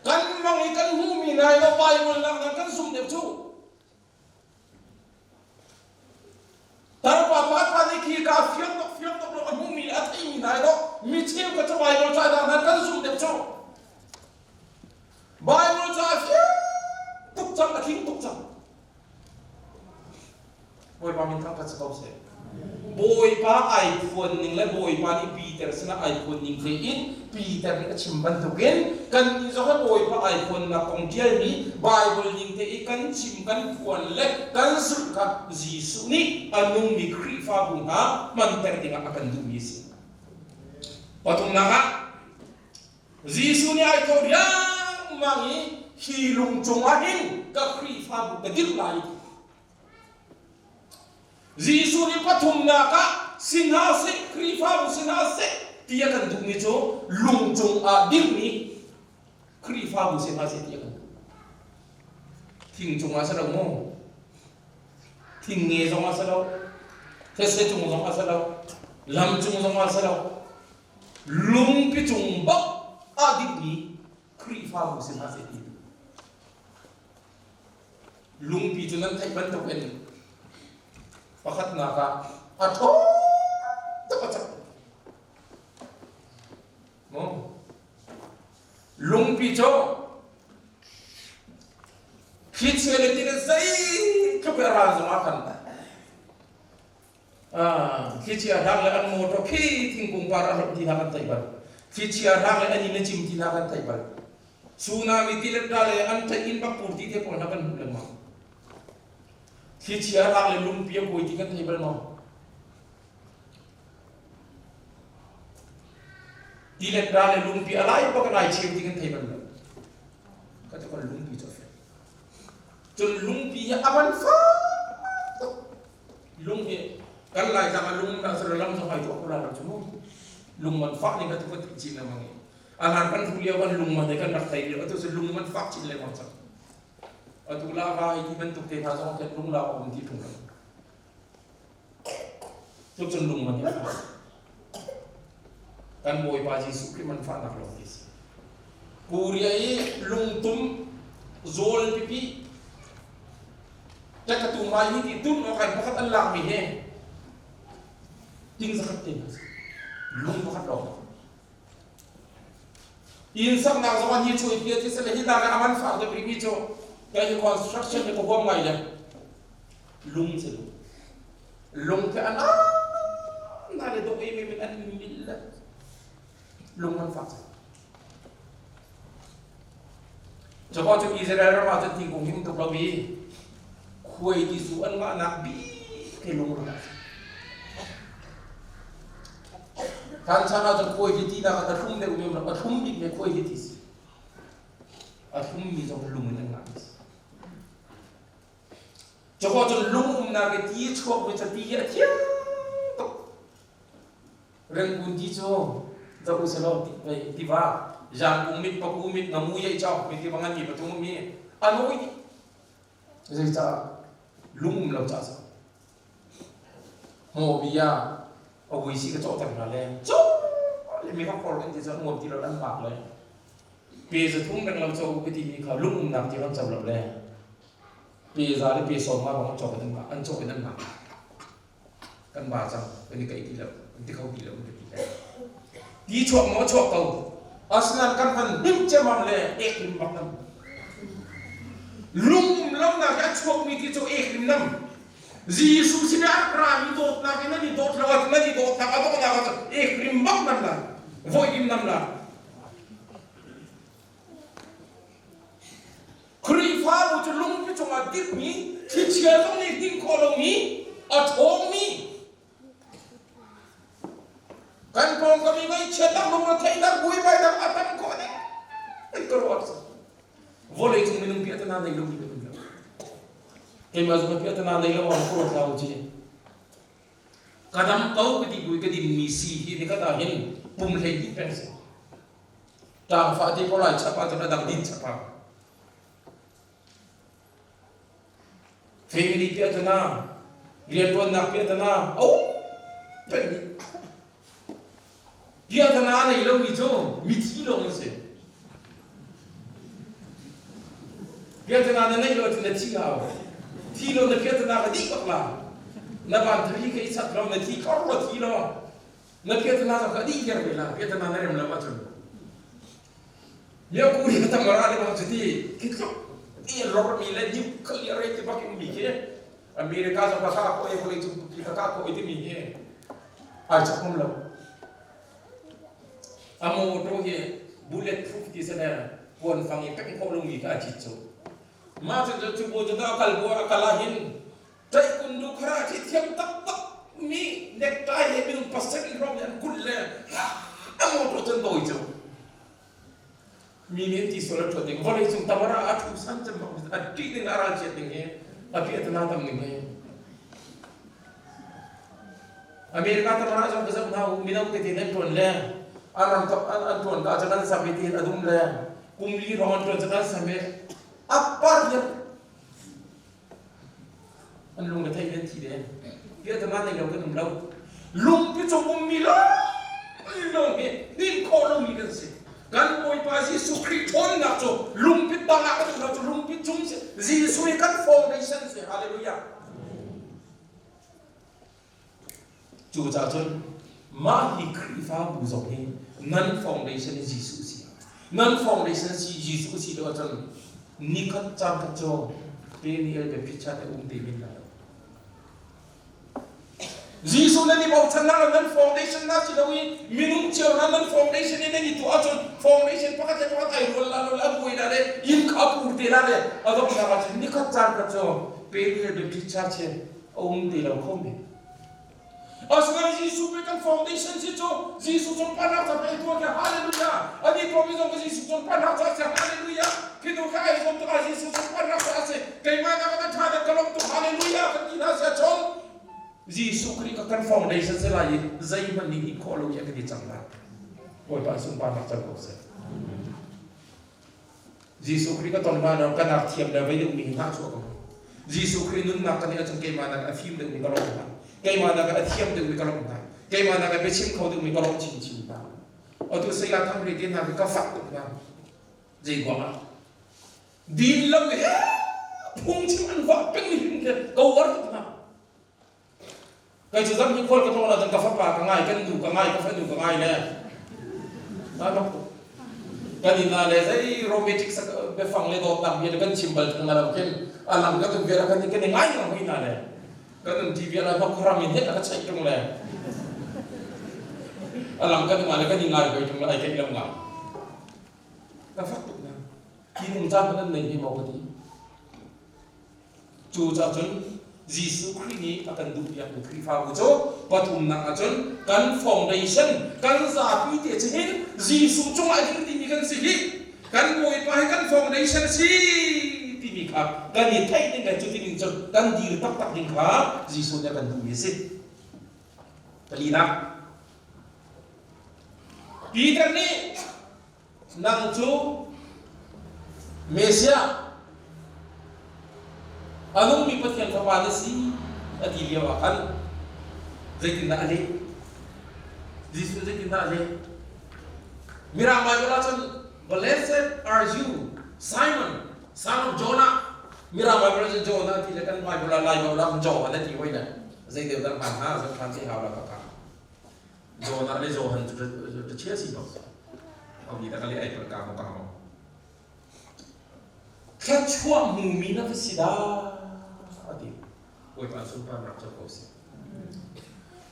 Kan mang i kan hmuhmi nai lo Bible nak nan kan zumh deuh cu. Tarpa pakhat pa nih khi ka fiang tuk fiang tuk lo a hmuhmi a theimi nai lo mi cheu ka cu Bible ca dah nan kan zumh deuh cu. Bible ca fiang tuk cang a tling tuk cang. Bawipa min thangṭhat si ko seh. Bawipa ai phuan ning le Bawipa nih Peter sinah ai phuan ning tein Peter nih a chim bantukin kannih zong hi Bawipa ai phuannak kong ṭialmi Baibal ning te i kan chim kan phuan le kan zulh kha Jesuh nih a nungmi Khrihfabu hna hmanter dingah a kan duhmi a si. Pathumnak ah Jesuh nih ai thawh riangmang i hi lung cungah hin ka Khrihfabu ka dirh lai. Jesuh nih pathumnak ah si hna seh, Khrihfabu si hna seh ti a kan duhmi cu lung cungah dirhmi Khrihfabu si hna seh ti a kan duh. Thing cungah si lo mu. Thing nge zong ah si lo. These cung zong ah si lo. Lam cung zong ah si lo. Lungpi cung bak ah dirhmi Khrihfabu si hna seh ti. Lungpi cu nan theih bantukin pakhatnak ah a ṭhawng tuk a cak. Lungpi cu thlichia le ti le zeitluk a ral zongah khan thlichia hrang le an motor khi thingkung par a hlawp ti hna kan theih bal. Thlichia hrang le an inn a cim ti hna kan theih bal. Tsunami tilet hna le an theih inn bak pur ti te pawl hna kan hmuh lengmang. Thlichia hrang le lungpi a kuai ti kan thei bal maw? Tilet hna le lungpi a lai bak a lai cheu ti kan thei bal lo. Ka tu kan lungpi cu a fek. Cun lungpi hi a van fak tuk. Lung hi kan lai tlang a lung na sar lam zong ai tuah ko la lo cu mu. Lung man fak ning ka tu kan theih chin lengmang i. A hlan kan hruh lio kan lung man he kan rak thei lio atu cu lung man fak chin lengmang cang. Atu lava hi ti bantuk te hna zong khin lung la um ti ṭung lo. Cucun lung man hi fak. Kan Bawipa Jesuh Khrih man fahnak lawng ti si. Korea i lungtum zawl pipi ṭekatu mai hi ti tum kan pakhat an lakmi he ting zakhat te lung pakhat lawng. Inn saknak zong an hi chuih pi ti sile hi nak ah aman fak deuh rihmi cu kai hi construction hi ka huam ngai le lung si lung lung khi an na le dok i mi an mil le lung an fak cu ko cu Israel ram ah cun thingkung hi um tuk lo i khuai ti zu an ngahnak bik hi lung ram Kan chan ah cun khuai hi ti nak a thlum deuh mi a thlum bik mi khuai hi ti si. A thlum mi zong lung in an ngah mi si. Cu cun lung umnak i ti chuak mi cu ti hi a thiang tuk. Rengkun ti cu za u selaw ti tiva Yangkung mit paku mit ngamu yei chau mi ti bangan mi pathum mi anoi Zeicah lung um lo caah si. Hmaw bia a vui si ka cawhter hna le cu le mi hawk in ti cu an uam ti lo an mak le pe za thum reng lo cho ka ti mi kha lung umnak ti an co lo le pe za le pe sawm ma bang an cawk in an cawk in an mak kan ba cang kan i kaih ti lo kan ti kho ti lo kan ti le ti chuak maw chuak ko asinain kan van hnim ciammam le ek rim bak nam lung lamnak a chuakmi ti cu ek rim nam Jesuh sin ah rak rami dawtnak in nan i dawt lo nan i dawtnak a donghnak ah cun ek rim bak nam la voi rim nam la Khrihfabu cu lungpi cungah dirhmi, thlichia zong nih hnin khawh lomi, a ṭhawngmi, kan pawngkam i ngaihchiatnak, lungretheihnak, buaibainak a tam khawh ding in ka ruah. Vawlei cung minung piahtana nei lomi kan um lo. Keimah zong piahtana nei lo ah ka ruat hlah u ci. Ka dam ko ka ti bu i ka dinmi si hi nikhat ah hin pum hlei dih peng si. Ṭangfah te ko lai chap ahcun a dang din chap ah. Family piahtana, rianṭuannak piahtana, a um peng dih. Piahtana a nei lomi cu mithi lawng an si. Piahtana na neih lo ahcun na thi hau. Thi lo na piahtana ka dih bak la. Na van thari ka i chat lo, na thi khor lo thi lo. Na piahtana zong ka dih viar ve la. Piahtana na rem lo ahcun. Myo ku hi tam ra le bang cu ti khi tluk ti lor mi le nuclear ti bak in mi khi America zong ka kah khawh i vawlei cung pumpi ka kah khawh i timi hi ai chak ngam lo. A motor hi bullet proof ti sene puan fang i peng khawh lomi kha a cit cu. Mah cu cu bu cu a kal bu a kal ah hin taekwondo karate thiam taktak mi necktie he minung pasarih hrawng nih an kulh le a motor cun dawi cu. Mi nih an ti sual a ṭhuat ding vawlei cung tamara a ṭhu san cem bak a ṭih ding a ralchiat ding hi a piahtana tam ding hi. America tamara zong ka zoh hna u mino tete nan ṭuan le an ram an an ṭuan ka cun an sam i tiin a dum le kum li hrawng an ṭuan cun an sam i a par hian an lung le thei an thi ve piahtana nei lo kan um lo lungpi cung ummi lawng hi hnin khawh lomi kan si. Kan Bawipa Jesuh Khrih ṭhawnnak cu lungpi tangah kan um lo cu lungpi cung si. Jesuh hi kan foundation si. Hallelujah. Cucaah cun mah hi Khrihfabu zong hi nan foundation hi Jesuh si. Nan foundation si Jesuh si lo ahcun nikhat caan khat cu Peniel be picture te um te men lai lo. Jesuh nan i bochannak le nan foundation na si lo i minung cio hna nan foundation in nan i tuah ahcun foundation pakhat le pakhat ai rual la lo le a buai la le inn kha a pur te la le a donghnak ahcun nikhat caan khat cu Peniel be picture che a um ti lo kho men. Asinain Jesuh pe kan foundation si cu Jesuh sunparnak ca pe tuah ke hallelujah. Ani tuahmi zong ka Jesuh sunparnak ca si hallelujah. Khi tu kha ai zuam tuk ah Jesuh sunparnak ca si. Keimah nak ah tha dah ka lawm tuk hallelujah kan ti hna sia chon. Jesuh Khrih ka kan foundation si lai i zeihmanh nih hnih khawh lo i a kan i cang lai. Bawipa sunparnak cang ko seh. Jesuh Khrih ka ton hlan ah ka nak thiam le vei deuhmi hi hna chuah ko. Jesuh Khrih nunnak ka nih ahcun keimah nak a fim deuhmi ka lawmh hna. Keimah nak a thiam deuhmi ka lawmh hna. Keimah nak a biachim kho deuhmi ka lawmh chinchin hna. Atu saya thang ri te hna ka fak tuk hna. Zei ruangah? Din lo he phungchim an vah peng hin ke ka uar tuk hna. Kai cu zam hi khual ka tlawn ahcun ka fapa ka ngai, kan nu ka ngai, ka fanu ka ngai le ngai bak tuk. Kan inn ah le zei romantic biafang le dawtnak bia le kan chim bal tung lo khin a lang ka tum vial kan kan i ngai ngang hoi hna le kan um ti vial ah khuaram in het a ka chaih tung le a lang kan um le kan i ngai hoi tung le ai keih lo ngai. Ka fak tuk na. Hi nung caan nan nei hi maw ka ti. Cucaah cun Jesuh Khrih nih a kan duhpiakmi Khrihfabu cu pathumnak ahcun kan foundation, kan zapi te cu hin Jesuh cungah ding timi kan si hi. Kan Bawipa hi kan foundation a si timi kha kan i theih ding le cuti ning cun kan dir taktak ding kha Jesuh nih a kan duhmi a si. Palinak. Peter nih Nang cu Messiah, a nungmi Pathian Fapa na si a ti lio ah khan zeitindah a leh? Jesuh zeitindah a leh? Mirang Bible ahcun Blessed are you, Simon, son of Jonah. Mirang Bible ahcun Jonah ti le kan Bible ah Lai Bible ah Johan a ti hoi le zei deuh dah hmaan hnga zan hmaan te hau la ka ka. Jonah le Johan cu ta chia si bak. Au ni ta kali ai per ka mo ka mo. Thluachuah hmumi na va si dah ati. Bawipa sunpar nak co ko seh.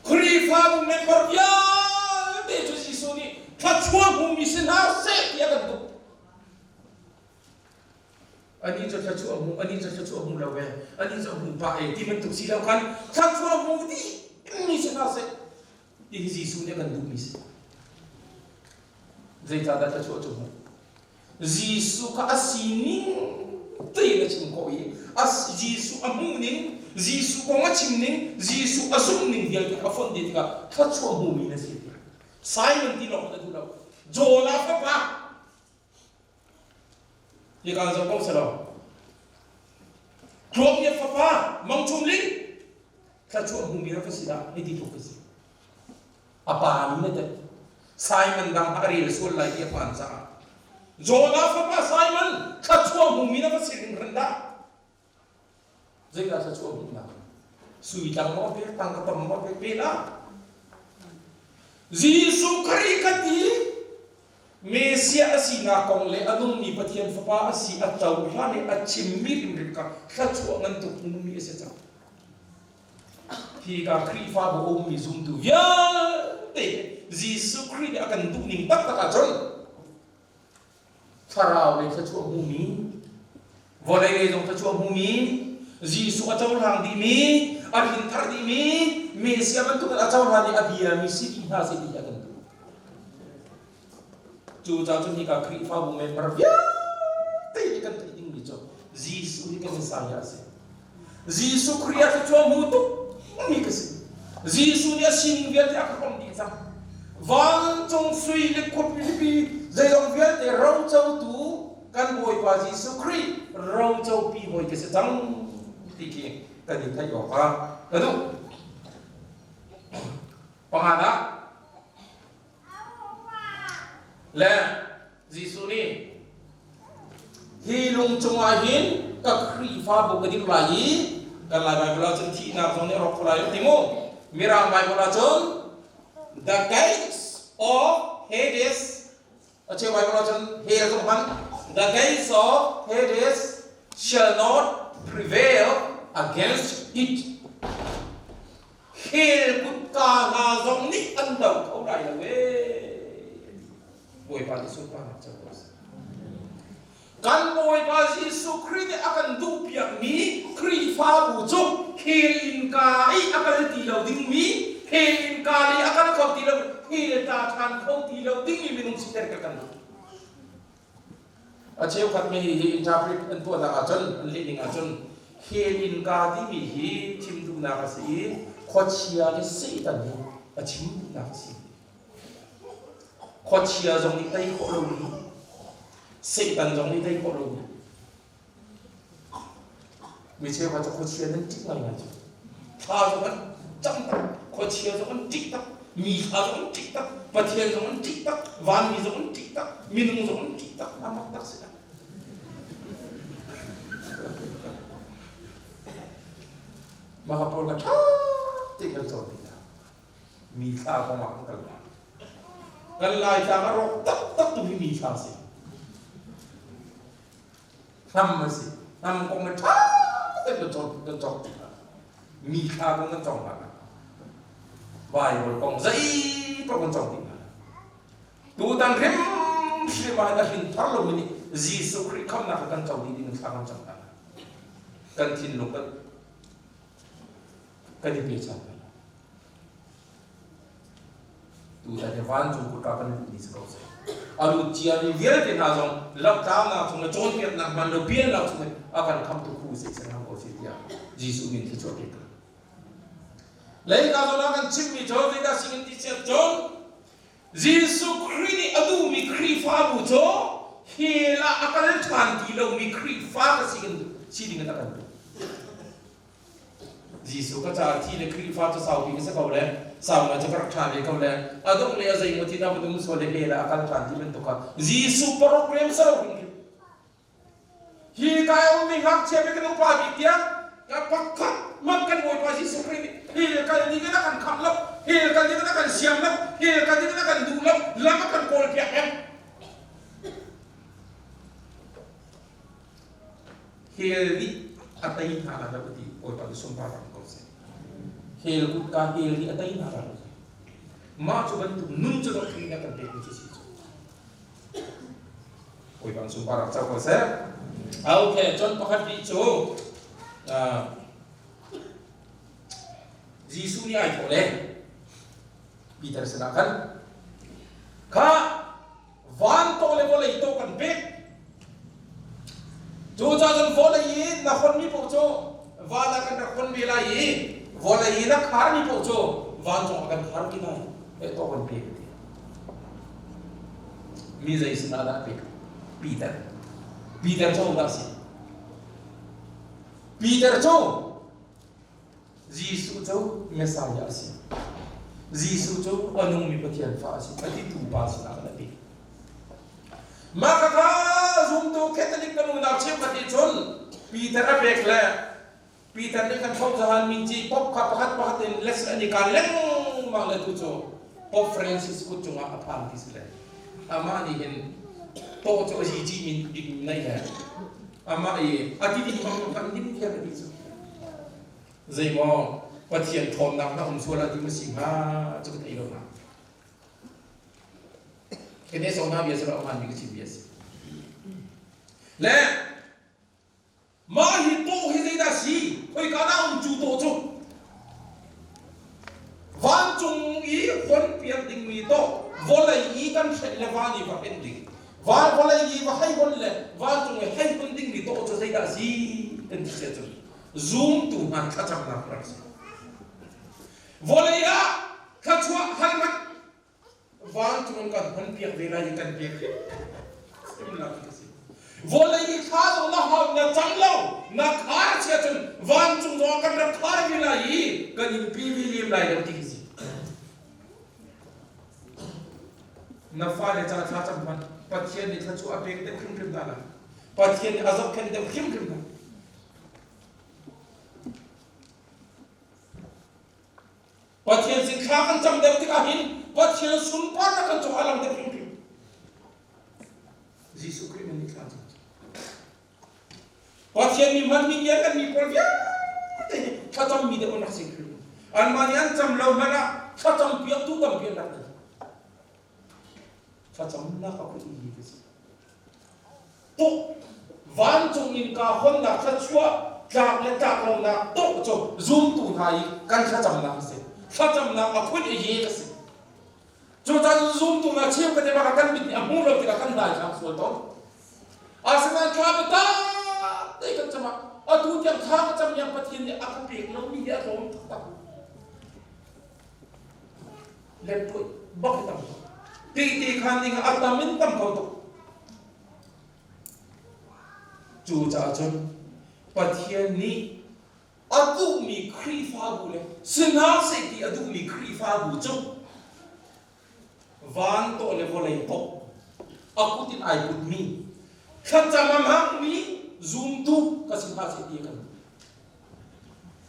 Khrihfabu member vialte cu Jesuh nih thluachuah hmumi si hna seh ti a kan duh. Anih cu thluachuah hmu, anih cu thluachuah hmu lo ve, anih cu a hmu pah e ti bantuk si lo khan thluachuah hmu dih mi si hna seh ti hi Jesuh nih a kan duhmi si. Zeicahdah thluachuah cu hmuh? Jesuh kha a sining tein a chim khawh i Jesuh a hmuh ning, Jesuh kong a chim ning, Jesuh a zumh ning vialte a fonh dih tikah thluachuah hmumi na si. Simon ti lawng a duh lo. Jonah fapa Hika zoh ko selaw. Tluang nih fapa Mang Chum Ling thluachuah hmumi rak ka si dah hei ti tluk ka si. A pa min a tet. Simon dang a rel sual lai ti a phan caah. Jonah fapa Simon thluachuah hmumi na va si hringhran dah. Zeidah thluachuah hmuhnak? Sui tlang maw pek, tangka tam maw pek, pe lah. Jesuh Khrih ka ti Messiah a sinak kong le a nungmi Pathian Fapa a si a cohlan i a chimmi hrimhrim kha thluachuah ngan tuk hmumi a si cang. Hi ka Khrihfabu a ummi zumtu vialte Jesuh Khrih nih a kan duhning taktak ahcun thlarau lei thluachuah hmumi, vawlei lei zong thluachuah hmumi, Jesuh a cohlang dihmi, a hrinthar dihmi, Messiah bantukin a cohlan i a biami si dih hna seh ti hi a kan duh. Cucaah cun hika Khrihfabu member vialte nih kan theih dingmi cu Jesuh hi kan Messiah a si. Jesuh Khrih ah thluachuah hmu tuk mi ka si. Jesuh nih a sining vialte a ka hrawmh dih cang. Vancung sui le khuapi zeizong vialte rocotu kan Bawipa Jesuh Khrih rocopi hawi ka si cang ti khi kan i theih awk ah ka duh. Panganak Le Jesuh nih hi lung cungah hin ka Khrihfabu ka dirh lai i kan Lai Baibal ahcun thihnak zong nih a rawk kho lai lo ti mu. Mirang Baibal ahcun the gates of Hades a cheu Baibal ahcun hell zong hman the gates of Hades shall not prevail against it. Hell kutka hna zong nih an do kho lai lo ee. Bawipa nih sunparnak co ko seh. Kan Bawipa Jesuh Khrih nih a kan duhpiakmi Khrihfabu cu hell innka i a kal ti lo dingmi, hell innka lei a kal kho ti lo, hell tla ṭhan kho ti lo dingmi minung siter ka kan duh. A cheukhat mi hi interpret an tuahnak ahcun an lehning ahcun hell innka timi hi chim duhnak a si i khuachia le Satan hi a chim duhnak a si. Khuachia zong nih tei khawh lomi, Satan zong nih tei khawh lomi. Mi cheukhat cu khuachia nan ṭih ngaingai cu. Thla zong an cam tak, khuachia zong an ṭih tak, mi thla zong an ṭih tak, Pathian zong an ṭih tak, vanmi zong an ṭih tak, minung zong an ṭih tak, a mak tak si. Mah pawl ka ṭha tein kan cawn ti hna. Mi thla kong ah kan kal lai. Kan Laitlang a rawk taktak tu hi mi thla si. Hnam a si. Hnam kong na ṭha tein na cawn na cawk tikah mi thla kong nan cawng hna. Bible kong zei paoh kan cawng dih hna. Tutan hrimhrim ah a hrin thar lomi nih Jesuh Khrih khamnak kha kan co dih ding in thla kan cam hna. Kan thinlung kan kan i pe cang. Tutan hi vancung kutka kan luh ni si ko seh. A lut ciami vialte hna zong lockdown chung le cawnpiaknak hman lo bialnak chung in a kan khamtu khu seh seh ko seh tiah Jesuh min thluachuah pek ka. Leika zawn ah kan chimmi cu zeidah singin ti siat cun Jesuh Khrih nih a duhmi Khrihfabu cu hell ah a kal ṭhan ti lomi Khrihfa ka si si ding in a kan duh. Jesuh ka caah thi le Khrihfa cu saupi ka si ko le sau ngai cu ka rak ṭha ve ko le a dongh le a zeimaw ti na va dum sual le hell ah a kal ṭhan ti bantuk ah Jesuh program si lo hrimhrim. Hi ka ummi ngakchia bik kan upa bik tiang ka pakhat man kan Bawipa Jesuh Khrih nih hell kal ding in a kan khamh lo, hell kal ding in a kan siam lo, hell kal ding in a kan duh lo, lam a kan kawl piak peng. Hell nih a tei hna lai lo ti Bawipa nih sunpar ram ko seh. Hell kutka hell nih a tei hna lai lo. Mah cu bantuk nun cu dok in a kan pek mi cu si cu. Bawipa nih sunpar rak co ko seh. Okay, cun pakhat bih cu Jesuh nih ai thawh le Peter sinah khan kha van tawh le vawlei tawh kan pek cucaah cun vawlei i na honmi paoh cu van ah kan rak hon ve lai i vawlei i na kharmi paoh cu vancung ah kan khar ti lai eh tawh kan pek ti mi zei sinah dah pek Peter Peter cu dah si Peter cu Jesuh cu Messiah a si. Jesuh cu a nungmi Pathian fa a si. A titu pa sinah kan ati. Mah khakha zumtu Catholic kan unau cheukhat nih cun Peter a pek le Peter nih kan Pope Johan min ci Pope kha pakhat pakhat in les an i kaan lengmang le tu cu Pope Francis kut cungah a phan ti si le amah nih hin tawh cu a zici min bik nei le amah i a ti ding bang kan dim thiam a ti cu zeimaw. Pathian ṭhawnnak na um sual ah ti ma si hnga cu ka thei lo na. Ka ne song na bia sala oman mi ka chim bia si. Le mah hi tawh hi zeidah si? Khoika dah um cu tawh cu? Vancung i hon piak dingmi tawh vawlei i kan hrelh le van i va henh ding. Van vawlei i va hei hon le vancung i hei hon dingmi tawh cu zeidah si? Kan ti sia cun zumtu hna thlacamnak rak si. Vawlei ah thluachuah hal hmanh vancung kan hon piak ve lai i kan pek hrimhrim lai ti si. Vawlei i thla zong na hau na cang lo na khar chia cun vancung zong kan rak khar ve lai i kan in pi ve lem lai lo ti khi si. Na fale ca thla cam hmanh Pathian nih thluachuah a pek deuh hrimhrim hna lai. Pathian nih a zohkhenh deuh hrimhrim hna. Pathian sin thla kan cam deuh tikah hin Pathian sunparnak kan cung a lang deuh hrimhrim. Jesuh Khrih nih thla cam. Pathian mi hman mi kan mi pawl vialte hi thlacam mi deuh an rak si hrim. Anmah nih an cam lo hmanh ah thlacam piaktu tampi an rak nei. Thlacamnak a phun hi ka si. Tuk vancung in ka honnak thluachuah tlak le tlak lonak tuk cu zumtu hna i kan thlacamnak a si. Thlacamnak a phun i hi ka si. Cucaah zumtu hna cheu ka te bak kan mit nih a hmu lo tikah kan dai thlang sual tawn. Asinain thla biatak te kan cam ah atu tiang thla ka cam yang Pathian nih a ka pek lomi hi a tlawm taktak. Leppuih bak i tam tuk. Ti khan ding ah a tam in tam kho tuk. Cucaah cun Pathian nih a duhmi Khrihfabu le si hna seh ti a duhmi Khrihfabu cu van tawh le vawlei tawh a kut in ai putmi thlacam a hmangmi zumtu ka si hna seh ti a kan duh.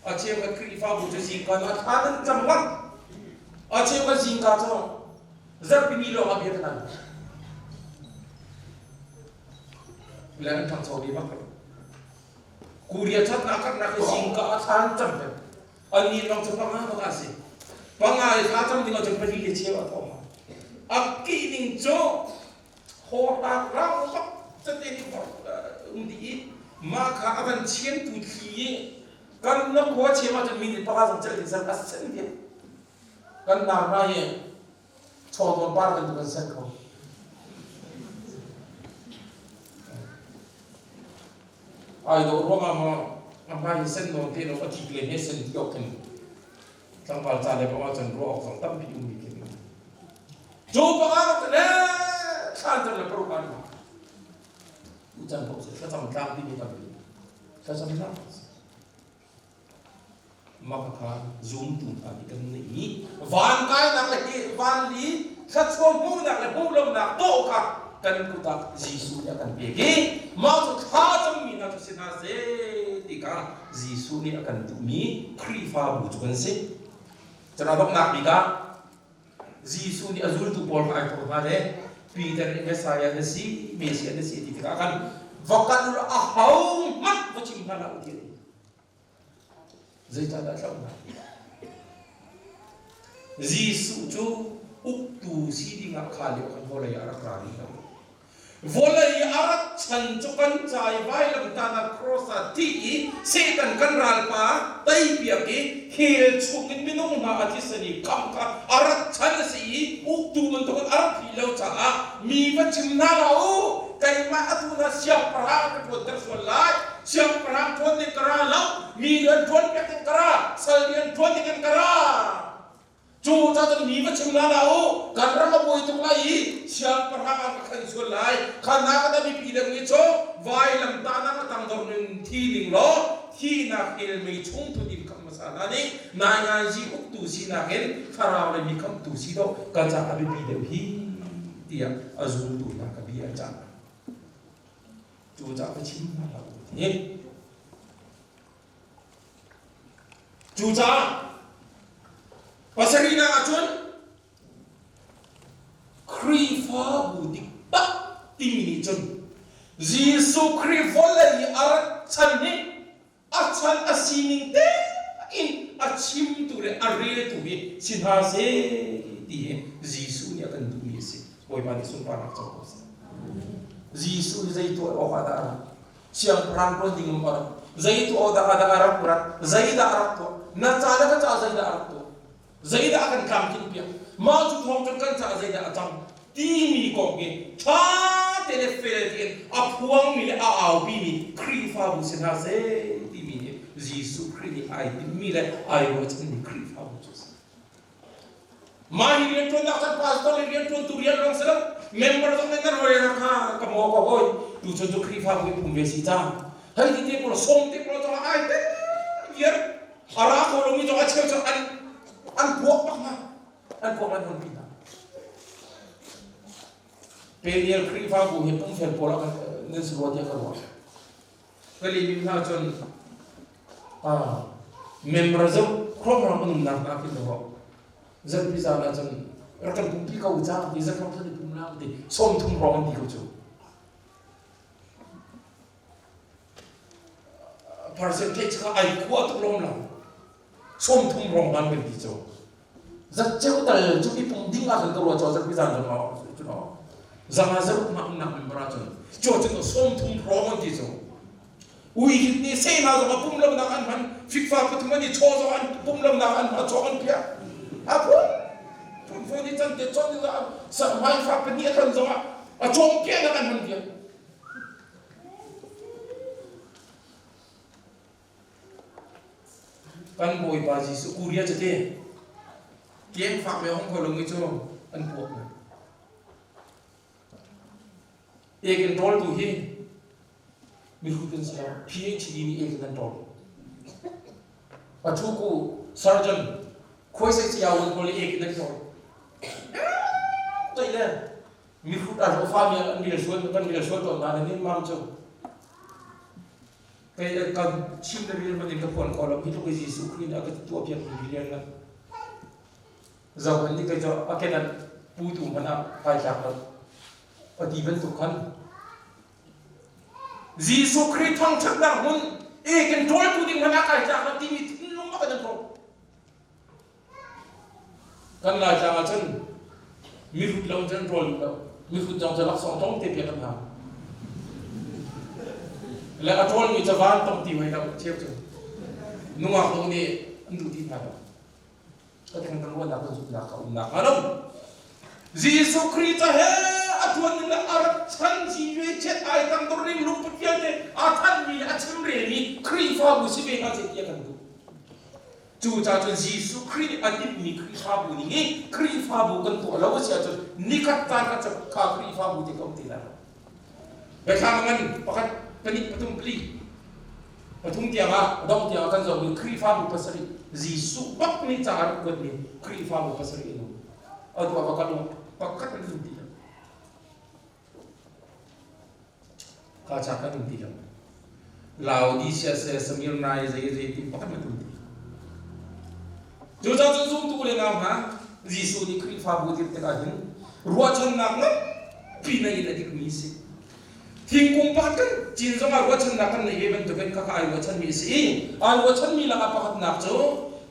A cheukhat Khrihfabu cu zingka na thla nan cam ngat. A cheukhat zingka cu zarhpini lawng ah bia kan an. Le an ṭhangcho ve bak. Korea ṭhatnak karnak hi zingka ah thla an cam peng. An ni lawng cu panga bak a si. Panga i thla cam ding ahcun pali le cheu a thawng. A kih ning cu hawhrak rang bak cate hi um dih i mah kha a van chiamtu thli i kan na khua chiam ahcun minute pakhat zong celh ding san a sen vial kan nar hna hi chawdawn par bantuk an sen kho ai dawh ruangah maw a hmai hi sen nawn te lo a thik le he sen ti awk khin tlangval ca le bang ahcun ruah awk zong tampi ummi khi cu panga bak le thlan cang le paruk an tu chan paoh si thlacam tlang timi tampi thlacam tlang maka kha zumtu hna nih kan neih mi van kainak le hi van li thlachuah hmuhnak le hmuh lonak tawh kha kan kut ah Jesuh nih a kan pek i mah cu thla cammi hna cu si hna seh ti kha Jesuh nih a kan duhmi Khrihfabu cu kan si. Cun a donghnak bik ah Jesuh nih a zultu pawl kha ai thawh hna le Peter nih Messiah na si, Messiah na si ti tikah khan va kal u law aho hmanh va chim hna hlah u ti a ti. Zeicahdah thlauh hna? Jesuh cu uktu si dingah kha lio khan vawlei ah a rak ra rih lo. Vawlei a rat chan cu kan ca i vailamtahnak cross ah thih i Satan kan ralpa teipiak i hell chungin minung hna a thisen i khamh kha a rat chan a si i uktu bantukin a rak thih lo caah mi va chim hna hlah u keimah atu na siangpahrang ka ṭuanter sual lai siangpahrang ṭuan ding ka ra lo mi rian ṭuan piak ding ka ra sal rian ṭuan ding in ka ra Cu cun mi va chim la la u, kan ram a buai tuk lai i siangpahrang ah ka khan sual lai. Kha na ka mipi deuh nih cu vailamtahnak a tangdor ning thi ning law thihnak ilmi chung tu in khamh hmasa hna nih nainganzi uktu sinak in thlarau le mi khamhtu si dawh ka ca a biapi deuh hi tiah a zultu hna ka bia a cah. Cu ca va chim hna hlah u ti. Cucaah pasarihnak ahcun Khrihfabu diktak timi nih cun Jesuh Khrih vawlei i a rat chan hi a chan a sining tein a chimtu le a reltu hi si hna seh ti hi Jesuh nih a kan duhmi a si. Bawipa nih sunparnak co ko seh. Jesuh hi zei tuah awk ah dah a rat? Siangpahrang tuan ding a rat. Zei tuah awk dah a rak rat? Zeidah a rak tuah? Na ca le ka ca zeidah a rak tuah? Zeidah a kan tlamtlinh piak? Mah cu thawng cun kan caah zeidah a cang? Timi kong hi ṭha te le fel tein a phuangmi le a aupimi Khrihfabu si hna seh timi hi Jesuh Khrih nih ai timhmi le ai ruahchanmi Khrihfabu cu a si. Mah hi rianṭuannak cun pastor le rianṭuantu rian lawng si lo, member zong nih nan ruai kha ka maw ka hawi tuchun cu Khrihfabu i pum ve si ca. Hei ti te pawl sawm te pawl zong ai te viar a ra kho lomi zong a cheu cu an an puak bak hna an puak an hun pi hna Peniel Khrihfabu hi pumfel pawl ah nan si rua tiah ka ruah kali mi hna cun member zong khuamram an umnak hna khin ruah zarpi zan ah cun rak kan pumpi ko ca ti zarhram thlan i pum la ti 30 rong an ti ko cu Percentage kha ai khua tuk lawm lo. 30 rong ban kan ti cu. Zat ceu tal cu i pum ding ah khan ka ruah cho zat zan zong ah cu no. Zanga zaruk ma umnak member ah cun cu cun 30 rong an ti cu. Ui hit ni se na zong a pum lo nak an hman fikfa pathum an i chaw zong an pum lo nak an hman chaw an piah. A phun phun phun ni chan te chon ni sa mai fa pahnih a ton zong ah a chawng piah nak an hman piah. Kan Bawipa Jesuh Korea cate keng fak ve hong ko lo mi cu an puak na. Ekin rawl tu hi mihrut an si lo. PhD nih ekin an rawl. A thu ku surgeon khuai sai chiao pawl ekin an rawl. Toile mihrut a hlawhfa mi an rel sual kan rel sual tawn hna nin mam cu kei kan chim le rel man in ka phuan kho lo hi tluk i Jesuh Khrih nih a ka tuah piak mi rian ngan zohan nih kei cu a kedan putu hmanh ah kai tlak lo a ti bantuk khan Jesuh Khrih thangṭhatnak hmun e kan ṭawltu ding hmanh ah kai tlak lo timi thinlung a kan an Kan Laitlang ahcun mihrut lo cun rawl duh lo. Mihrut zong cu laksawng tong te pek an hau. Le a ṭawlmi cu van tong ti hoi lo cheu cu. Nungak zong nih an duh ti hna lo. Ka theng kan ruahnak kan zumhnak ka umnak hnga lo. Jesuh Khrih ca he a ṭuan ning le a rak chan ci ve chet ai tang dor ning lungput vialte aa thanmi le a chimrelmi Khrihfabu si ve hna seh ti a kan duh. Cucaah cun Jesuh Khrih nih a timhmi Khrihfabu ning i Khrihfabu kan tuah lo a si ahcun nikhat caan khat cu kha Khrihfabu te ka um ti lai lo. Biathlam a ngan pakhat, pahnih, pathum, pali, pathum tiang ah dong tiang ah kan zohmi Khrihfabu pasarih Jesuh bak nih ca a rak kuatmi Khrihfabu pasarih an um. Atu ah va kal u, pakhat an um ti lo. Ka ca kan um ti lo. Laodicea se Smyrna i zei zei ti pakhat an um ti lo. Cucaah cun zumtu le nau hna, Jesuh nih Khrihfabu dir tikah hin ruahchannak nganpi nei in a dikmi a si. Thingkung pakhat kan cin zongah ruahchannak kan neih ve bantukin khakha ai ruahchanmi a si i ai ruahchanmi lakah pakhatnak cu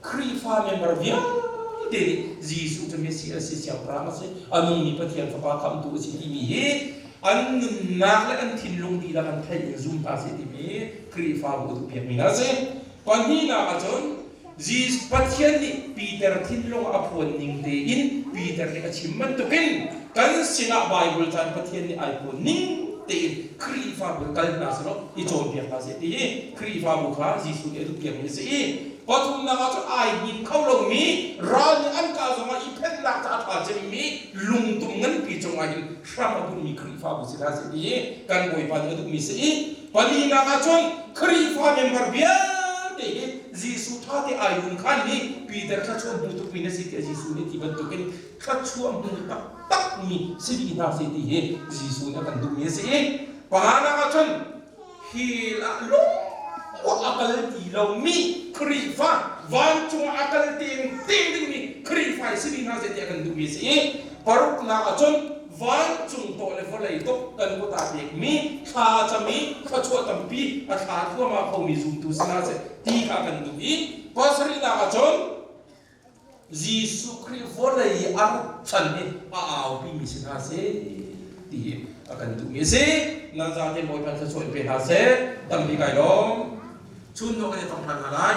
Khrihfa member vialte nih Jesuh cu Messiah a si, Siangpahrang a si, a nungmi Pathian Fapa khamhtu a si timi hi an nunnak le an thinlung dihlak an theih in zum hna seh timi Khrihfabu a duhpiakmi hna a si. Pahnihnak ahcun Pathian nih Peter thinlung a phuan ning tein Peter nih a chim bantukin kan sinah Baibal caan Pathian nih ai phuan ning tein Khrihfabu kal hna selaw i cawnpiak hna seh ti hi Khrihfabu kha Jesuh nih a duhpiakmi a si i pathumnak ah cun ai hnin kho lomi ral nih an kah zongah i phenhnak ca a ṭha cemmi lungtum nganpi cungah hin hram a bunhmi Khrihfabu si hna seh ti hi kan Bawipa nih a duhmi si i palinak ah cun Khrihfa member vialte hi Jesuh ṭha te ai hun khan hi Peter thluachuah hmu tukmi na si tiah Jesuh nih ti bantukin thluachuah hmu taktakmi si dih hna seh ti hi Jesuh nih a kan duhmi a si i panganak ah cun hell ah lungmuak a kal ti lomi Khrihfa vancung ah a kal teng teng dingmi Khrihfa si dih hna seh ti a kan duhmi a si i paruknak ah cun Vancung tawh le vawlei tok kan kut ah pekmi thla a cam i thluachuah tampi a thla thluahmah khomi zumtu si hna seh ti kha kan duh i pasarihnak ah cun Jesuh Khrih vawlei i a rat chan hi a aupimi si hna seh ti hi a kan duhmi a si. Nan zate Bawipa thluachuah in pe hna seh. Tampi kai lawm. Chun no kan i tong ṭhan hna lai.